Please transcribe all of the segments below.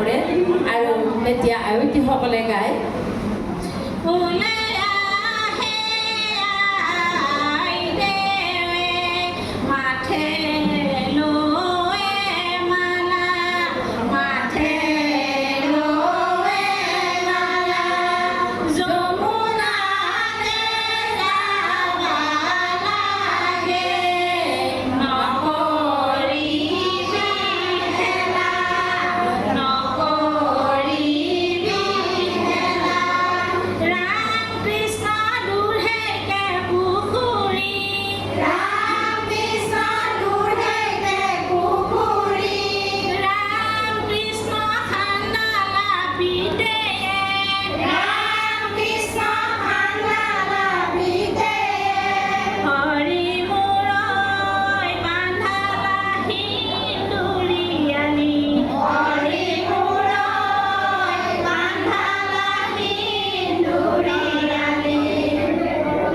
কৰে আৰু তেতিয়া আয়তীসকলে গায়। ওলাই আহে আইদেৱে মাথে লোৱে মালা, মাথে লোৱে মালা, যমুনাতে যাবা লাগে, নকৰিবি হেলা, নকৰিবি হেলা। ৰাম কৃষ্ণ দূৰেকে পুখুৰী, ৰাম কৃষ্ণ দূৰেকে পুখুৰী, ৰাম কৃষ্ণ খান্দালা পিতেয়ে, ৰাম কৃষ্ণ খান্দালা পিতেয়ে, হৰি মোৰৈ বান্ধালা সিন্দুৰিয়ালি, হৰি মোৰৈ বান্ধালা সিন্দুৰিয়ালি।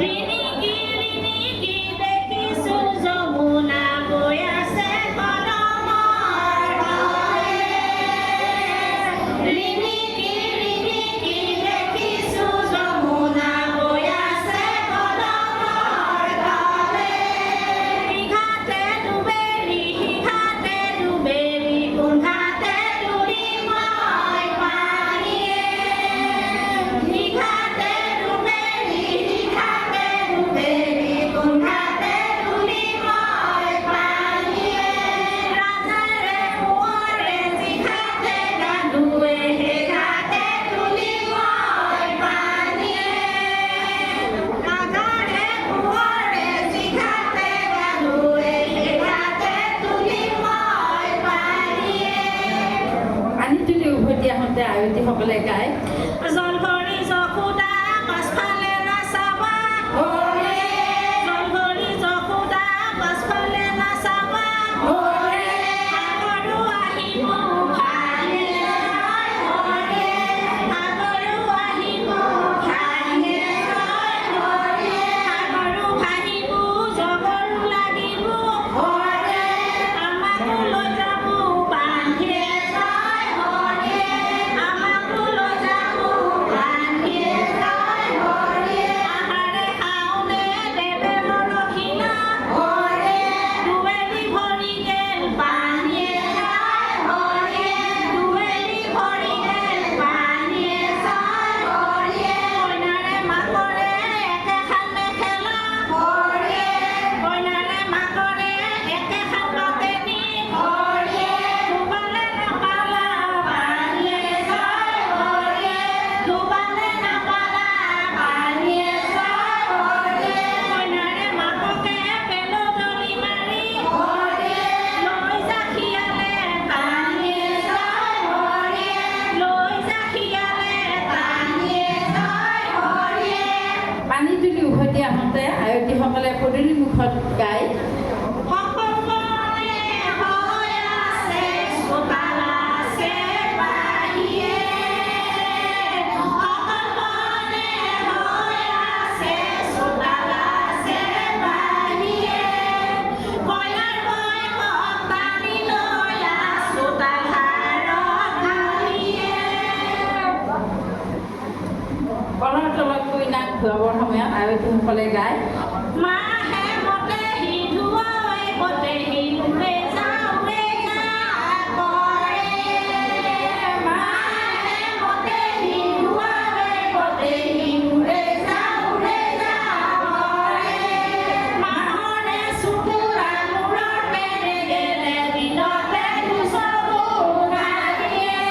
ৰিণিকি ৰিণিকি দেখিছো যমুনা বৈ আছে কদমৰ তলে, ৰিণিকি ৰিণিকি দেখিছো যমুনা বৈ আছে কদমৰ তলে। ইঘাটে ডুবেৰি সিঘাটে ডুবেৰি কোনঘাটে তুলিম মই পানীয়ে, ইঘাটে ডুবেৰি সিঘাটে ডুবেৰি কোনঘাটে তুলিম মই পানীয়ে। ৰাজাৰে কোঁৱৰে যিঘাটে গা ধুৱে সেইঘাটে তুলিম মই পানীয়ে, ৰাজাৰে কোঁৱৰে যিঘাটে গা ধুৱে সেইঘাটে তুলিম মই পানীয়ে। পানী তুলি উভতি আহোঁতে আয়তীসকলে গায়। জল ভৰি যশোদা পাছফালে নাচাবা, জল ভৰি যশোদা পাছফালে নাচাবা, সাগৰো আহিব ভাহিয়ে, সাগৰো আহিব ভাহিয়ে, সাগৰো ভাহিব জগৰো লাগিব, আমাকো লৈ যাব বান্ধিয়ে, আমাকো লৈ যাব বান্ধিয়ে। আহাৰে শাওনে দেৱে বৰষিলা, দুৱেলি ভৰি গেল পানীয়ে, দুৱেলি ভৰি গেল পানীয়ে। কইনাৰে মাকৰে একেখন মেখেলা, কইনাৰে মাকৰে একেখন পাতেনি, ধুবালে নাপালা পানীয়ে, ধুবালে নাপালা পানীয়ে। কইনাৰে মাককে পেলো দলি মাৰি লৈ যা শিয়ালে টানিয়ে, লৈ যা শিয়ালে টানিয়ে। পানী তুলি উভতি আহোঁতে আয়তীসকলে পদূলি মুখত গায়। সকলোৰে হৈ আছে চোতাল আছে বাহিৰে, সকলোৰে হৈ আছে চোতাল আছে বাহিৰে, কইনাৰ বয়সক টানি লৈ চোতাল সাৰত ঢালিয়ে। কলৰ তলত কইনাক ধুৱাবৰ সময়ত আয়তীসকলে গায়। মাহে মতেহি ধুৱাই বতেহি উৰে যা উৰে যা কৰে, মাহে মতেহি ধুৱাই বতেহি উৰে যা উৰে যা কৰে, মাহৰে চুকুৰা মূৰৰ পেৰে গেলে দিনতে দুচকু নাদিয়ে,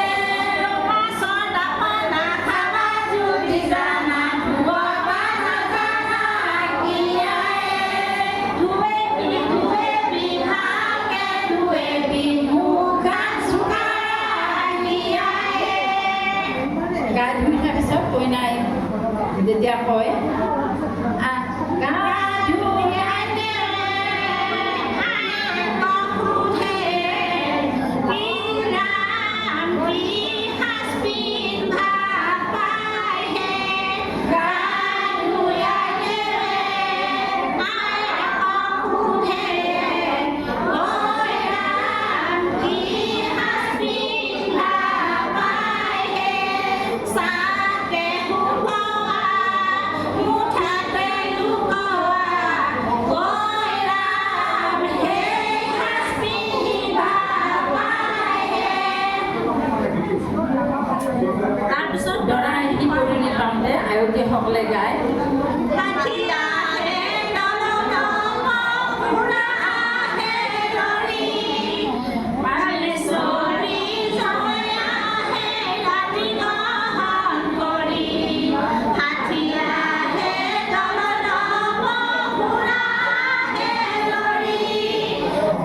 মাছৰ দাপনা খাবা যদি জানা ধুৱাবা নাজানা কিয়াই, ধুৱেবি ধুৱেবি ভালকে ধুৱেবি মুখখন চুকাই। গা ধুই উঠাৰ পিছত কইনাই যেতিয়া কয়, আহ গা ধুই সোধে কি ৰাম কি সাজ পিন্ধা পাইহে, গা ধুই সোধে ঐ ৰাম কি সাজ পিন্ধা। আয়তীসকলে গায়। হাথী আহে দলত ঘোঁৰা আহে লৰি, পানে চৰি জয় আহে ৰাতি গহন কৰি। হাথী আহে দলত ঘোঁৰা আহে লৰি,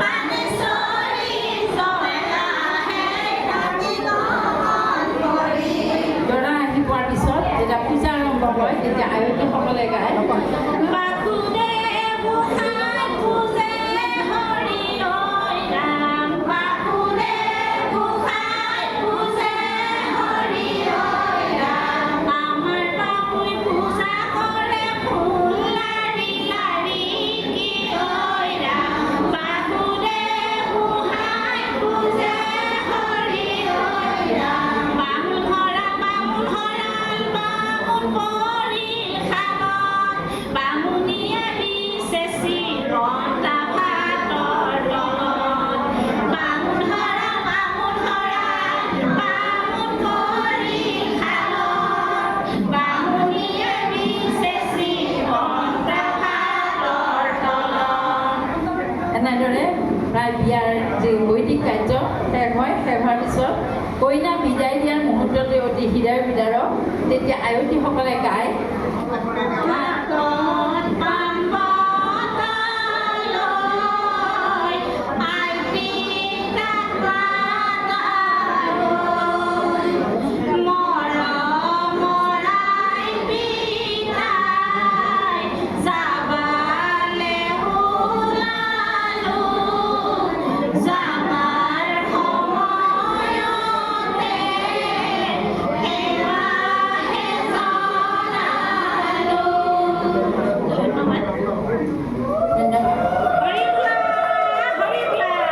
পানে চৰি জয় আহে ৰাতি গহন কৰি। দৰা আহি পোৱাৰ পিছত যেতিয়া পূজা আৰম্ভ হয়, তেতিয়া আয়তীসকলে গায়। বাসুদেৱ গোসাঁই পূজে হৰি ঐ ৰাম, বাসুদেৱ গোসাঁই পূজে হৰি ঐ ৰাম। আমাৰ বাপুই পূজা কৰে ফুল লাৰি লাৰি কি ঐ ৰাম, বাসুদেৱ গোসাঁই পূজে হৰি ঐ ৰাম। বামুণ হৰাল, বামুণ হৰাল, বামুণ পৰিল খালত, বামুণীয়ে দিছে চিৰতা ভাতৰ তলত। বামুণ হৰাল, বামুণ হৰাল, বামুণ পৰিল খালত, বামুণীয়ে দিছে চিৰতা ভাতৰ তলত। এনেদৰে প্ৰায় বিয়াৰ যি বৈদিক কাৰ্য শেষ হয়। শেষ হোৱাৰ পিছত কইনা বিদায় দিয়াৰ মুহূৰ্ততে অতি হৃদয় বিদাৰক। তেতিয়া আয়তীসকলে গায়।